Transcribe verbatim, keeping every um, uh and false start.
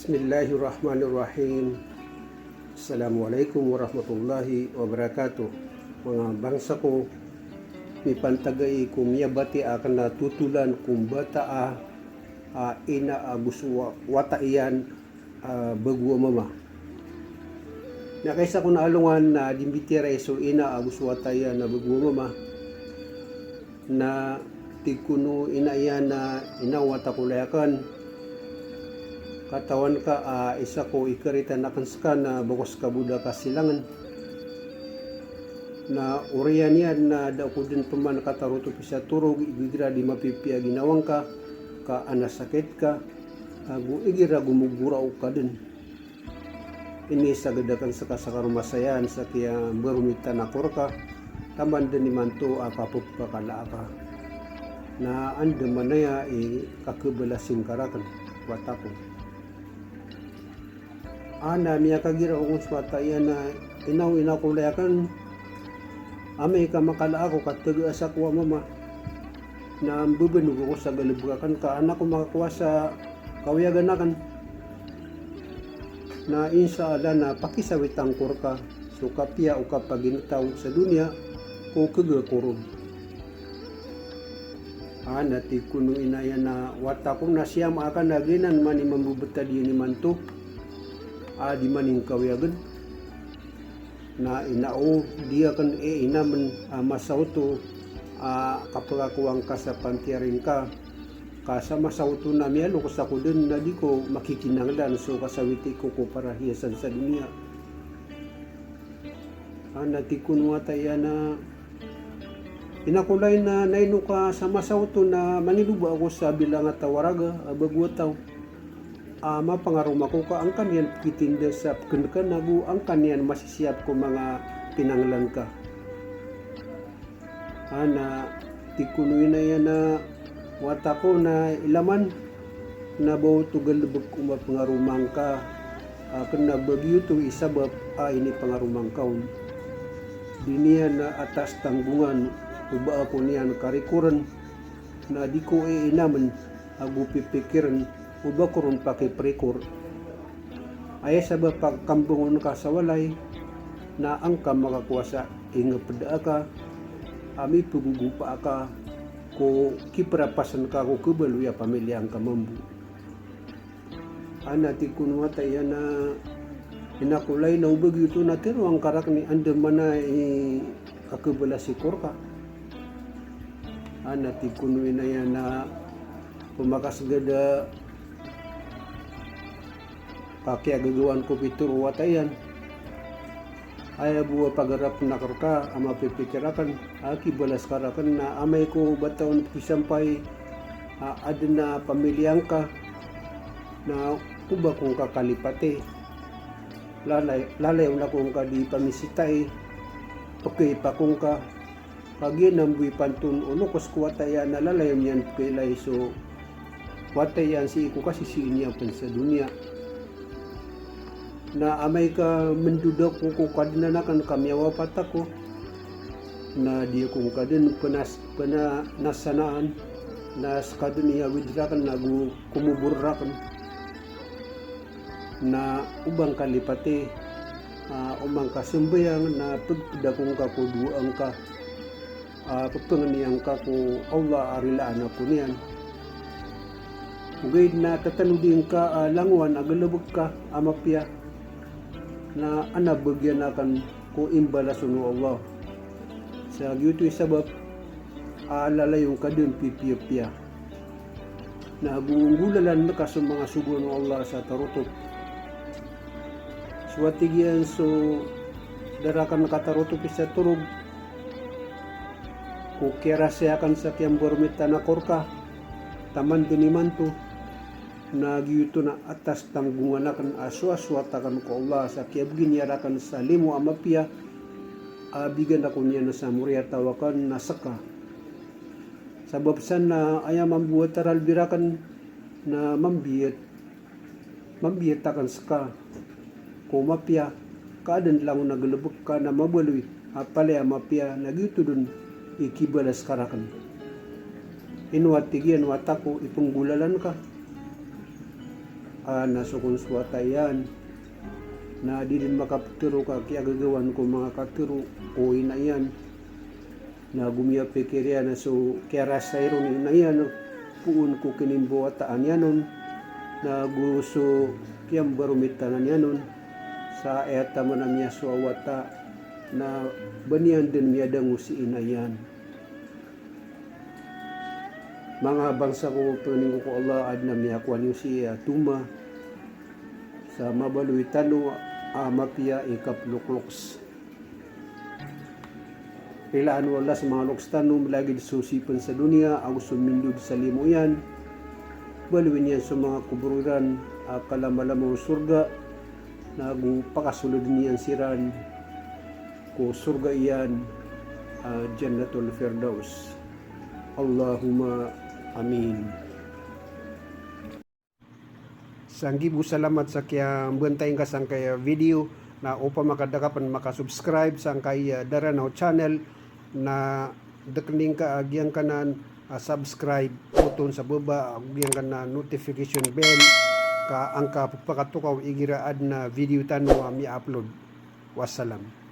Bismillahirrahmanirrahim. Assalamualaikum warahmatullahi wabarakatuh. Manga bangsa ko, mipantag ai ko miyabatiya akn a totolan ko mbata a, a, ina ago so wa-, wata iyan a bago a mama. Na kaisa kon a alongan na di mbitiyarai so ina ago so wata iyan a bago a mama. Na tig kon o ina iyan a, ina o wata ko lay akn, katawan ka a isa ko ikaritan akn ska na ba ko ska bo da kasilangan. Na oriyan iyan na da ko dn pman katarotopi sa torog igira di mapipiya a ginawa ngka, ka adn a sakit ka, ago igira gomogoraok ka dn. Inisagad akn ska sa karomasayan sa kiyambaromitan ako rka, taman dn imanto a kapphakala aka. Na andamanaya i kakhabalasi ngka rakn, wata ko. Ana miyakagira ko kon so wata iyan a, ina o, ina ko lay akn, amay ka makala ako ka taga a sako a mama, na mbabanog ako sa galbk akn ka an ako makakowa sa kawiyagan akn. Na insha Allah na pakisawitan ko rka so kapiya o kapagintaw sa doniya ko khaga ko ron. Ana tig kon o ina iyan a, wata ko, na siyama akn a giyanan man i mambobtad iyan imanto a di man ingka kawiyagan. Na ina o, di akn iinamn a masa oto a kapakakowa ngka sa pantiyaring ka, ka sa masa oto na miyalokos ako dn na di ko makikinanglan so kasawiti ko ko parahiyasan sa doniya. Ana tig kon o wata iyan a, ina ko lay, na ino ka sa masa oto na mangiloba ako sa bilangataw a raga a bago a taw a mapangaroma ko ka angka niyan pkitinda sa pkn ka ago angka niyan masisiyap ko manga pinanglan ka. Ana tig kon o ina iyan a, wata ko, na ilaman na ba oto galbk o mapangaroma ngka akn na ba giyoto i sabap a inipangaroma ngka on. Di niyan a atas tanggongan o ba ako niyan karikorn, na di ko iinamn ago pipikirn o ba ko ron pakiprikor. Aya sabap a kambngon ka sa walay na angka makakowa sa ingpda aka a mipagogopa aka ko kiprapasn ka ko khabaloy a pamiliya ngka mambo. Ana tig kon o wata iyan a, ina ko lay, na o ba giyoto na tharoa ngka rakn i andamanaya i kakhabalasi ko rka. Ana tig kon o ina iyan a, pmakasgad a kakiyagagawaan ko pitharo o wata iyan. Aya bo a pagarapn akn rka a mapipikir akn a kibalas ka rakn na amay ko bataw on pkisampay a adn a pamiliya ngka na o ba ko ngka kalipati. Lalay, lalay on ako ngka di pamisitai, pkaipa ko ngka. Kagiya mambo i pantun o lokos ko wata iyan na lalayon iyan pkailay so wata iyan sii ko kasisii niyan pn sa doniya. Na amay ka mndoda ko ko Kadnan akn ka miyawapat ako, na di ako ngka dn pnas-, pnanasanaan, na ska dn i awid rakn ago komobor rakn. Na o ba ngka lipati, a, oman ka sambayang, na pagpda ko ngka ko doa ngka, a, pphangni angka ko Allah a rilaan ako niyan. Ogaid na tatanodi ngka a langowan a galbk ka a mapiya, na adn a bagian akn ko imbalas on o Allah. Sa giyoto i sabap a lalayon ka dn pipiyapiya. Na ago nggolalan ka so manga sogoan o Allah sa tarotop. So a tig iyan so da rakn katarotop i sa torog ko kiyarasay akn sa kiyambaromitan ako rka taman dn imanto, na giyoto na atas tanggongan akn a sowasowat akn ko Allah sa kiyabgi niyan rakn sa limo a mapiya a bigan ako niyan sa moriyataw akn na ska. Sabap san na aya mambo a taralbi rakn na mambiyat, mambiyat akn ska ko mapiya, ka adn langon a galbk ka na mabaloy a palaya mapiya, na giyoto dn i kibalas ka rakn. Ino a tig iyan o wata ko, ipnggolalan ka. a na so kon so wata iyan na di dn makaptharo ka kiyagagawan ko manga katharo ko ina iyan. Na go miyapikir iyan a so kiyarasay ron i ina iyan poon ko kinimbawataan iyan on, na go so kiyambaromitan iyan on sa aya taman a miyasowa a wata na ba niyan dn miyadangos i ina iyan. Manga bangsa ko, pangnin ko ko Allah, adn a miyakowa niyo sii a toma sa mabaloy tano a mapiya i kaploklokes. Rilaan o Allah so manga lokes tano, malagid so sipn sa doniya ago so mindod sa limo iyan. Baloyn iyan so manga kobor iran a kalamalama o sorga, na go pakasoldn iyan siran ko sorga iyan a Jannatul Firdaus. Allahumma amin. Sanggibo salamat sa kiyambantay ngka sangkaya video, na opama ka da ka pn makasubscribe sangkaya Daranaw channel, na dkn ingka a giyangkanan a subscribe button sa baba, ago giyangkanan a notification bell, ka angka pphakatokaw igira adn a video tano a mi-upload. Wassalam.